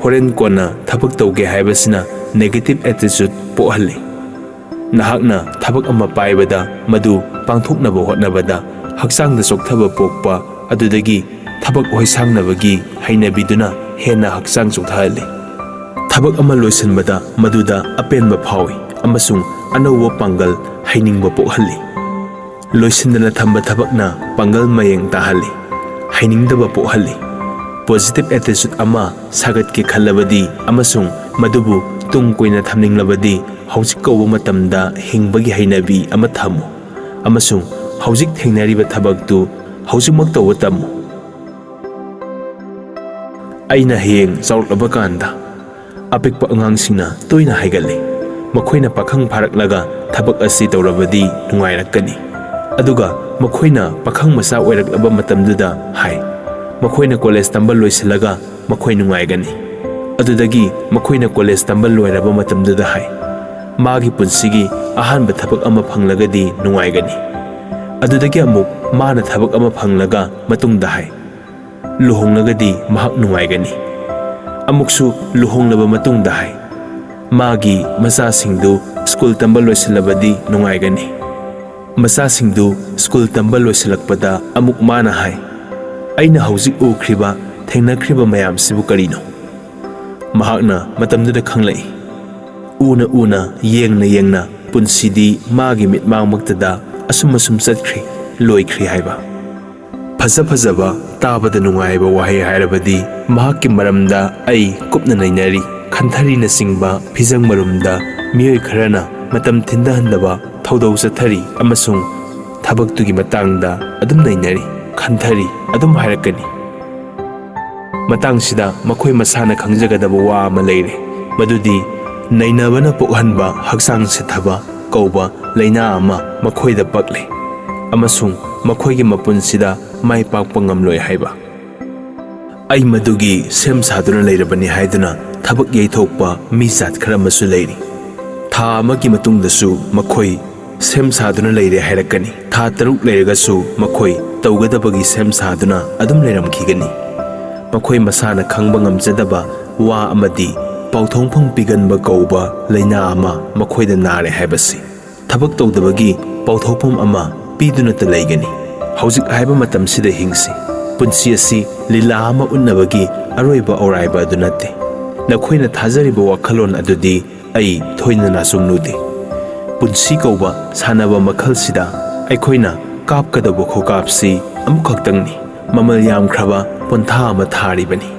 ꯍꯣꯔꯦꯟ ꯀꯣꯟꯅ ꯊꯕꯛ ꯇꯧꯒꯦ ꯍꯥꯏꯕꯁꯤꯅ negative attitude ꯄꯣꯛꯍꯜꯂꯤ꯫ ꯅꯍꯥꯛꯅ ꯊꯕꯛ ꯑꯃ ꯄꯥꯏꯕꯗ, ꯃꯗꯨ ꯄꯥꯡꯊꯣꯛꯅꯕ ꯍꯣꯠꯅꯕꯗ ꯍꯛꯆꯥꯡꯗ ꯆꯣꯛꯊꯕ ꯄꯣꯛꯄ ꯑꯗꯨꯗꯒꯤ ꯊꯕꯛ ꯑꯣꯏꯁꯥꯡꯅꯕꯒꯤ ꯍꯩꯅꯕꯤꯗꯨꯅ ꯍꯦꯟꯅ ꯍꯛꯆꯥꯡ ꯆꯣꯛꯊꯍꯜꯂꯤ꯫ ꯊꯕꯛ ꯑꯃ ꯂꯣꯏꯁꯤꯟꯕꯗ ꯃꯗꯨꯗ ꯑꯄꯦꯟꯕ ꯐꯥꯎꯏ ꯑꯃꯁꯨꯡ ꯑꯅꯧꯕ ꯄꯥꯡꯒꯜ, ꯍꯩꯅꯤꯡꯕ ꯄꯣꯛꯍꯜꯂꯤ꯫ ꯂꯣꯏꯁꯤꯟꯗꯅ ꯊꯝꯕ ꯊꯕꯛꯅ ꯄꯥꯡꯒꯜ ꯃꯌꯦꯡ ꯇꯥꯍꯜꯂꯤ, ꯍꯩꯅꯤꯡꯗꯕ ꯄꯣꯛꯍꯜꯂꯤ꯫ Positive attitude ꯑꯃ ꯁꯥꯒꯠꯀꯦ ꯈꯜꯂꯕꯗꯤ ꯑꯃꯁꯨꯡ ꯃꯗꯨꯕꯨ ꯇꯨꯡ ꯀꯣꯏꯅ ꯊꯝꯅꯤꯡꯂꯕꯗꯤ ꯍꯧꯖꯤꯛ ꯀꯧꯕ ꯃꯇꯝꯗ ꯍꯤꯡꯕꯒꯤ ꯍꯩꯅꯕꯤ ꯑꯃ ꯊꯝꯃꯨ, ꯑꯃꯁꯨꯡ ꯍꯧꯖꯤꯛ ꯊꯦꯡꯅꯔꯤꯕ ꯊꯕꯛꯇꯨ ꯍꯧꯖꯤꯛꯃꯛ ꯇꯧꯕ ꯇꯝꯃꯨ꯫ ꯑꯩꯅ ꯍꯌꯦꯡ ꯆꯥꯎꯔꯛꯂꯕ ꯀꯥꯟꯗ ꯑꯄꯤꯛꯄ ꯑꯉꯥꯡꯁꯤꯡꯅ ꯇꯣꯏꯅ ꯍꯥꯏꯒꯜꯂꯤ, ꯃꯈꯣꯏꯅ ꯄꯥꯈꯪ ꯐꯥꯔꯛꯂꯒ ꯊꯕꯛ ꯑꯁꯤ ꯇꯧꯔꯕꯗꯤ ꯅꯨꯡꯉꯥꯏꯔꯛꯀꯅꯤ꯫ ꯑꯗꯨꯒ ꯃꯈꯣꯏꯅ ꯄꯥꯈꯪ ꯃꯆꯥ ꯑꯣꯏꯔꯛꯂꯕ ꯃꯇꯝꯗꯨꯗ ꯍꯥꯏ, ꯃꯈꯣꯏꯅ ꯀꯣꯂꯦꯖ ꯇꯝꯕ ꯂꯣꯏꯁꯤꯜꯂꯒ ꯃꯈꯣꯏ ꯅꯨꯡꯉꯥꯏꯒꯅꯤ꯫ ꯑꯗꯨꯗꯒꯤ ꯃꯈꯣꯏꯅ ꯀꯣꯂꯦꯖ ꯇꯝꯕ ꯂꯣꯏꯔꯕ ꯃꯇꯝꯗꯨꯗ ꯍꯥꯏ, ꯃꯥꯒꯤ ꯄꯨꯟꯁꯤꯒꯤ ꯑꯍꯥꯟꯕ ꯊꯕꯛ ꯑꯃ ꯐꯪꯂꯒꯗꯤ ꯅꯨꯡꯉꯥꯏꯒꯅꯤ꯫ ꯑꯗꯨꯗꯒꯤ ꯑꯃꯨꯛ ꯃꯥꯅ ꯊꯕꯛ ꯑꯃ ꯐꯪꯂꯒ ꯃꯇꯨꯡꯗ ꯍꯥꯏ, ꯂꯨꯍꯣꯡꯂꯒꯗꯤ ꯃꯍꯥꯛ ꯅꯨꯡꯉꯥꯏꯒꯅꯤ꯫ ꯑꯃꯨꯛꯁꯨ ꯂꯨꯍꯣꯡꯂꯕ ꯃꯇꯨꯡꯗ ꯍꯥꯏ, ꯃꯥꯒꯤ ꯃꯆꯥꯁꯤꯡꯗꯨ ꯁ꯭ꯀꯨꯜ ꯇꯝꯕ ꯂꯣꯏꯁꯤꯜꯂꯕꯗꯤ ꯅꯨꯡꯉꯥꯏꯒꯅꯤ꯫ ꯃꯆꯥꯁꯤꯡꯗꯨ ꯁ꯭ꯀꯨꯜ ꯇꯝꯕ ꯂꯣꯏꯁꯤꯜꯂꯛꯄꯗ ꯑꯃꯨꯛ ꯃꯥꯅ ꯍꯥꯏ, "ꯑꯩꯅ ꯍꯧꯖꯤꯛ ꯎꯈ꯭ꯔꯤꯕ, ꯊꯦꯡꯅꯈ꯭ꯔꯤꯕ ꯃꯌꯥꯝꯁꯤꯕꯨ ꯀꯔꯤꯅꯣ?" ꯃꯍꯥꯛꯅ ꯃꯇꯝꯗꯨꯗ ꯈꯪꯂꯛꯏ, ꯎꯅ ꯎꯅ, ꯌꯦꯡꯅ ꯌꯦꯡꯅ ꯄꯨꯟꯁꯤꯗꯤ ꯃꯥꯒꯤ ꯃꯤꯠꯃꯥꯡꯃꯛꯇꯗ ꯑꯁꯨꯝ ꯑꯁꯨꯝ ꯆꯠꯈ꯭ꯔꯦ, ꯂꯣꯏꯈ꯭ꯔꯦ ꯍꯥꯏꯕ꯫ ꯐꯖ ꯐꯖꯕ, ꯇꯥꯕꯗ ꯅꯨꯡꯉꯥꯏꯕ ꯋꯥꯍꯩ ꯍꯥꯏꯔꯕꯗꯤ ꯃꯍꯥꯛꯀꯤ ꯃꯔꯝꯗ "ꯑꯩ ꯀꯨꯞꯅ ꯅꯩꯅꯔꯤ, ꯈꯟꯊꯔꯤꯅꯆꯤꯡꯕ ꯐꯤꯖꯪ ꯃꯔꯨꯝꯗ ꯃꯤꯑꯣꯏ ꯈꯔꯅ ꯃꯇꯝ ꯊꯤꯟꯊꯍꯟꯗꯕ ꯊꯧꯗꯧ ꯆꯠꯊꯔꯤ ꯑꯃꯁꯨꯡ ꯊꯕꯛꯇꯨꯒꯤ ꯃꯇꯥꯡꯗ ꯑꯗꯨꯝ ꯅꯩꯅꯔꯤ, ꯈꯟꯊꯔꯤ" ꯑꯗꯨꯝ ꯍꯥꯏꯔꯛꯀꯅꯤ꯫ ꯃꯇꯥꯡꯁꯤꯗ ꯃꯈꯣꯏ ꯃꯁꯥꯅ ꯈꯪꯖꯒꯗꯕ ꯋꯥ ꯑꯃ ꯂꯩꯔꯦ, ꯃꯗꯨꯗꯤ ꯅꯩꯅꯕꯅ ꯄꯣꯛꯍꯟꯕ ꯍꯛꯆꯥꯡ ꯁꯤꯊꯕ ꯀꯧꯕ ꯂꯥꯏꯅꯥ ꯑꯃ ꯃꯈꯣꯏꯗ ꯄꯛꯂꯦ ꯑꯃꯁꯨꯡ ꯃꯈꯣꯏꯒꯤ ꯃꯄꯨꯟꯁꯤꯗ ꯃꯥꯏ ꯄꯥꯛꯄ ꯉꯝꯂꯣꯏ ꯍꯥꯏꯕ꯫ ꯑꯩ ꯃꯗꯨꯒꯤ ꯁꯦꯝ ꯁꯥꯗꯨꯅ ꯂꯩꯔꯕꯅꯤ ꯍꯥꯏꯗꯨꯅ ꯊꯕꯛ ꯌꯩꯊꯣꯛꯄ ꯃꯤ ꯖꯥꯠ ꯈꯔ ꯑꯃꯁꯨ ꯂꯩꯔꯤ꯫ ꯊꯥ ꯑꯃꯒꯤ ꯃꯇꯨꯡꯗꯁꯨ ꯃꯈꯣꯏ ꯁꯦꯝ ꯁꯥꯗꯨꯅ ꯂꯩꯔꯦ ꯍꯥꯏꯔꯛꯀꯅꯤ꯫ ꯊꯥ ꯇꯔꯨꯛ ꯂꯩꯔꯒꯁꯨ ꯃꯈꯣꯏ ꯇꯧꯒꯗꯕꯒꯤ ꯁꯦꯝ ꯁꯥꯗꯨꯅ ꯑꯗꯨꯝ ꯂꯩꯔꯝꯈꯤꯒꯅꯤ꯫ ꯃꯈꯣꯏ ꯃꯁꯥꯅ ꯈꯪꯕ ꯉꯝꯖꯗꯕ ꯋꯥ ꯑꯃꯗꯤ ꯄꯥꯎꯊꯣꯡꯐꯝ ꯄꯤꯒꯟꯕ ꯀꯧꯕ ꯂꯥꯏꯅꯥ ꯑꯃ ꯃꯈꯣꯏꯗ ꯅꯥꯔꯦ ꯍꯥꯏꯕꯁꯤ꯫ ꯊꯕꯛ ꯇꯧꯗꯕꯒꯤ ꯄꯥꯎꯊꯣꯛꯐꯝ ꯑꯃ ꯄꯤꯗꯨꯅꯇ ꯂꯩꯒꯅꯤ꯫ ꯍꯧꯖꯤꯛ ꯍꯥꯏꯕ ꯃꯇꯝꯁꯤꯗ ꯍꯤꯡꯁꯤ꯫ ꯄꯨꯟꯁꯤ ꯑꯁꯤ ꯂꯤꯂꯥ ꯑꯃ ꯎꯠꯅꯕꯒꯤ ꯑꯔꯣꯏꯕ ꯑꯧꯔꯥꯏꯕ ꯑꯗꯨ ꯅꯠꯇꯦ꯫ ꯅꯈꯣꯏꯅ ꯊꯥꯖꯔꯤꯕ ꯋꯥꯈꯜꯂꯣꯟ ꯑꯗꯨꯗꯤ ꯑꯩ ꯊꯣꯏꯅ ꯅꯥꯆꯨꯡꯂꯨꯗꯦ꯫ ꯄꯨꯟꯁꯤ ꯀꯧꯕ ꯁꯥꯟꯅꯕ ꯃꯈꯜꯁꯤꯗ ꯑꯩꯈꯣꯏꯅ ꯀꯥꯞꯀꯗꯧꯕ ꯈꯣꯡꯀꯥꯞꯁꯤ ꯑꯃꯈꯛꯇꯪꯅꯤ꯫ ꯃꯃꯜ ꯌꯥꯝꯈ꯭ꯔꯕ ꯄꯣꯟꯊꯥ ꯑꯃ ꯊꯥꯔꯤꯕꯅꯤ꯫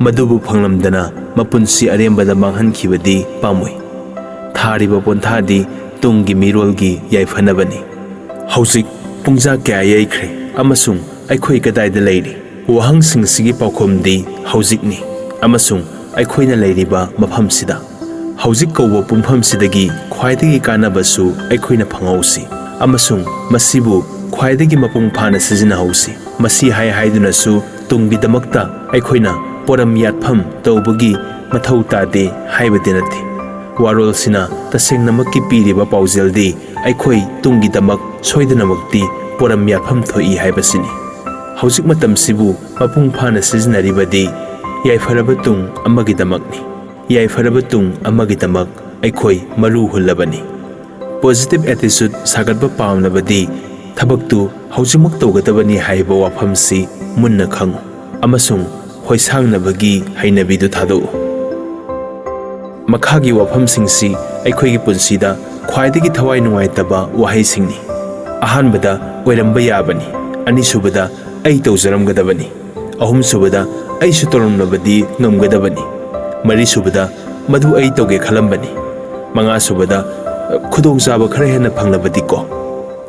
ꯃꯗꯨꯕꯨ ꯐꯪꯂꯝꯗꯅ ꯃꯄꯨꯟꯁꯤ ꯑꯔꯦꯝꯕꯗ ꯃꯥꯡꯍꯟꯈꯤꯕꯗꯤ ꯄꯥꯝꯃꯨꯏ꯫ ꯊꯥꯔꯤꯕ ꯄꯣꯟꯊꯥꯗꯤ ꯇꯨꯡꯒꯤ ꯃꯤꯔꯣꯜꯒꯤ ꯌꯥꯏꯐꯅꯕꯅꯤ꯫ ꯍꯧꯖꯤꯛ ꯄꯨꯡꯖꯥ ꯀꯌꯥ ꯌꯩꯈ꯭ꯔꯦ ꯑꯃꯁꯨꯡ ꯑꯩꯈꯣꯏ ꯀꯗꯥꯏꯗ ꯂꯩꯔꯤ? ꯋꯥꯍꯪꯁꯤꯡꯁꯤꯒꯤ ꯄꯥꯎꯈꯨꯝꯗꯤ ꯍꯧꯖꯤꯛꯅꯤ ꯑꯃꯁꯨꯡ ꯑꯩꯈꯣꯏꯅ ꯂꯩꯔꯤꯕ ꯃꯐꯝꯁꯤꯗ꯫ ꯍꯧꯖꯤꯛ ꯀꯧꯕ ꯄꯨꯡꯐꯝꯁꯤꯗꯒꯤ ꯈ꯭ꯋꯥꯏꯗꯒꯤ ꯀꯥꯟꯅꯕꯁꯨ ꯑꯩꯈꯣꯏꯅ ꯐꯪꯍꯧꯁꯤ ꯑꯃꯁꯨꯡ ꯃꯁꯤꯕꯨ ꯈ꯭ꯋꯥꯏꯗꯒꯤ ꯃꯄꯨꯡ ꯐꯥꯅ ꯁꯤꯖꯤꯟꯅꯍꯧꯁꯤ꯫ ꯃꯁꯤ ꯍꯥꯏ ꯍꯥꯏꯗꯨꯅꯁꯨ ꯇꯨꯡꯒꯤꯗꯃꯛꯇ ꯑꯩꯈꯣꯏꯅ ꯄꯣꯔꯝ ꯌꯥꯠꯐꯝ ꯇꯧꯕꯒꯤ ꯃꯊꯧ ꯇꯥꯗꯦ ꯍꯥꯏꯕꯗꯤ ꯅꯠꯇꯦ꯫ ꯋꯥꯔꯣꯜꯁꯤꯅ ꯇꯁꯦꯡꯅꯃꯛꯀꯤ ꯄꯤꯔꯤꯕ ꯄꯥꯎꯖꯦꯜꯗꯤ ꯑꯩꯈꯣꯏ ꯇꯨꯡꯒꯤꯗꯃꯛ ꯁꯣꯏꯗꯅꯃꯛꯇꯤ ꯄꯣꯔꯝ ꯌꯥꯠꯐꯝ ꯊꯣꯛꯏ ꯍꯥꯏꯕꯁꯤꯅꯤ꯫ ꯍꯧꯖꯤꯛ ꯃꯇꯝꯁꯤꯕꯨ ꯃꯄꯨꯡ ꯐꯥꯅ ꯁꯤꯖꯤꯟꯅꯔꯤꯕꯗꯤ ꯌꯥꯏꯐꯔꯕ ꯇꯨꯡ ꯑꯃꯒꯤꯗꯃꯛꯅꯤ꯫ ꯌꯥꯏꯐꯔꯕ ꯇꯨꯡ ꯑꯃꯒꯤꯗꯃꯛ ꯑꯩꯈꯣꯏ ꯃꯔꯨ ꯍꯨꯜꯂꯕꯅꯤ꯫ ꯄꯣꯖꯤꯇꯤꯚ ꯑꯦꯇꯤꯆꯨꯗ ꯁꯥꯒꯠꯄ ꯄꯥꯝꯂꯕꯗꯤ ꯊꯕꯛꯇꯨ ꯍꯧꯖꯤꯛꯃꯛ ꯇꯧꯒꯗꯕꯅꯤ ꯍꯥꯏꯕ ꯋꯥꯐꯝꯁꯤ ꯃꯨꯟꯅ ꯈꯪꯉꯨ ꯑꯃꯁꯨꯡ ꯍꯣꯏꯁꯥꯡꯅꯕꯒꯤ ꯍꯩꯅꯕꯤꯗꯨ ꯊꯥꯗꯣꯛꯎ꯫ ꯃꯈꯥꯒꯤ ꯋꯥꯐꯝꯁꯤꯡꯁꯤ ꯑꯩꯈꯣꯏꯒꯤ ꯄꯨꯟꯁꯤꯗ ꯈ꯭ꯋꯥꯏꯗꯒꯤ ꯊꯋꯥꯏ ꯅꯨꯡꯉꯥꯏꯇꯕ ꯋꯥꯍꯩꯁꯤꯡꯅꯤ꯫ ꯑꯍꯥꯟꯕꯗ, "ꯑꯣꯏꯔꯝꯕ ꯌꯥꯕꯅꯤ"꯫ ꯑꯅꯤꯁꯨꯕꯗ, "ꯑꯩ ꯇꯧꯖꯔꯝꯒꯗꯕꯅꯤ"꯫ ꯑꯍꯨꯝꯁꯨꯕꯗ, "ꯑꯩꯁꯨ ꯇꯧꯔꯝꯂꯕꯗꯤ ꯉꯝꯒꯗꯕꯅꯤ"꯫ ꯃꯔꯤꯁꯨꯕꯗ, "ꯃꯗꯨ ꯑꯩ ꯇꯧꯒꯦ ꯈꯜꯂꯝꯕꯅꯤ"꯫ ꯃꯉꯥꯁꯨꯕꯗ, "ꯈꯨꯗꯣꯡꯆꯥꯕ ꯈꯔ ꯍꯦꯟꯅ ꯐꯪꯂꯕꯗꯤꯀꯣ"꯫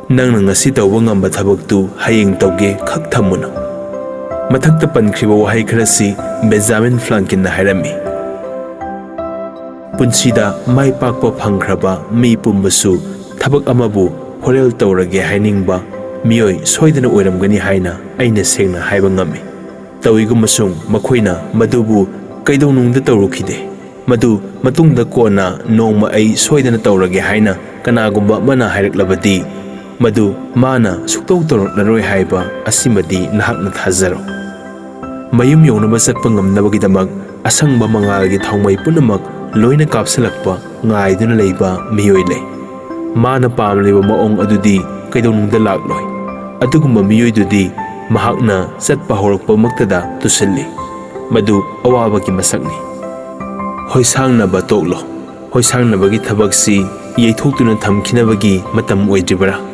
ꯅꯪꯅ ꯉꯁꯤ ꯇꯧꯕ ꯉꯝꯕ ꯊꯕꯛꯇꯨ ꯍꯌꯦꯡ ꯇꯧꯒꯦ ꯈꯛ ꯊꯝꯃꯨꯅꯨ꯫ ꯃꯊꯛꯇ ꯄꯟꯈ꯭ꯔꯤꯕ ꯋꯥꯍꯩ ꯈꯔꯁꯤ ꯕꯦꯟꯖꯥꯃꯤꯟ ꯐ꯭ꯔꯥꯡꯀꯤꯟꯅ ꯍꯥꯏꯔꯝꯃꯤ, "ꯄꯨꯟꯁꯤꯗ ꯃꯥꯏ ꯄꯥꯛꯄ ꯐꯪꯈ꯭ꯔꯕ ꯃꯤ ꯄꯨꯝꯕꯁꯨ ꯊꯕꯛ ꯑꯃꯕꯨ ꯍꯣꯔꯦꯜ ꯇꯧꯔꯒꯦ ꯍꯥꯏꯅꯤꯡꯕ ꯃꯤꯑꯣꯏ ꯁꯣꯏꯗꯅ ꯑꯣꯏꯔꯝꯒꯅꯤ ꯍꯥꯏꯅ ꯑꯩꯅ ꯁꯦꯡꯅ ꯍꯥꯏꯕ ꯉꯝꯃꯤ꯫ ꯇꯧꯏꯒꯨꯝꯕꯁꯨꯡ ꯃꯈꯣꯏꯅ ꯃꯗꯨꯕꯨ ꯀꯩꯗꯧꯅꯨꯡꯗ ꯇꯧꯔꯨꯈꯤꯗꯦ꯫ ꯃꯗꯨ ꯃꯇꯨꯡꯗ ꯀꯣꯟꯅ ꯅꯣꯡꯃ ꯑꯩ ꯁꯣꯏꯗꯅ ꯇꯧꯔꯒꯦ ꯍꯥꯏꯅ ꯀꯅꯥꯒꯨꯝꯕ ꯑꯃꯅ ꯍꯥꯏꯔꯛꯂꯕꯗꯤ, ꯃꯗꯨ ꯃꯥꯅ ꯁꯨꯛꯇꯧ ꯇꯧꯔꯛꯂꯔꯣꯏ ꯍꯥꯏꯕ ꯑꯁꯤꯃꯗꯤ ꯅꯍꯥꯛꯅ ꯊꯥꯖꯔꯣ꯫ ꯃꯌꯨꯝ ꯌꯧꯅꯕ ꯆꯠꯄ ꯉꯝꯅꯕꯒꯤꯗꯃꯛ ꯑꯁꯪꯕ ꯃꯉꯥꯜꯒꯤ ꯊꯥꯎꯃꯩ ꯄꯨꯝꯅꯃꯛ ꯂꯣꯏꯅ ꯀꯥꯞꯁꯤꯜꯂꯛꯄ ꯉꯥꯏꯗꯨꯅ ꯂꯩꯕ ꯃꯤꯑꯣꯏ ꯂꯩ꯫ ꯃꯥꯅ ꯄꯥꯝꯂꯤꯕ ꯃꯑꯣꯡ ꯑꯗꯨꯗꯤ ꯀꯩꯗꯧꯅꯨꯡꯗ ꯂꯥꯛꯂꯣꯏ꯫ ꯑꯗꯨꯒꯨꯝꯕ ꯃꯤꯑꯣꯏꯗꯨꯗꯤ ꯃꯍꯥꯛꯅ ꯆꯠꯄ ꯍꯧꯔꯛꯄꯃꯛꯇꯗ ꯇꯨꯁꯤꯜꯂꯤ꯫ ꯃꯗꯨ ꯑꯋꯥꯕꯒꯤ ꯃꯁꯛꯅꯤ꯫ ꯍꯣꯏꯁꯥꯡꯅꯕ ꯇꯣꯛꯂꯣ꯫ ꯍꯣꯏꯁꯥꯡꯅꯕꯒꯤ ꯊꯕꯛꯁꯤ ꯌꯩꯊꯣꯛꯇꯨꯅ ꯊꯝꯈꯤꯅꯕꯒꯤ ꯃꯇꯝ ꯑꯣꯏꯗ꯭ꯔꯤꯕꯔꯥ?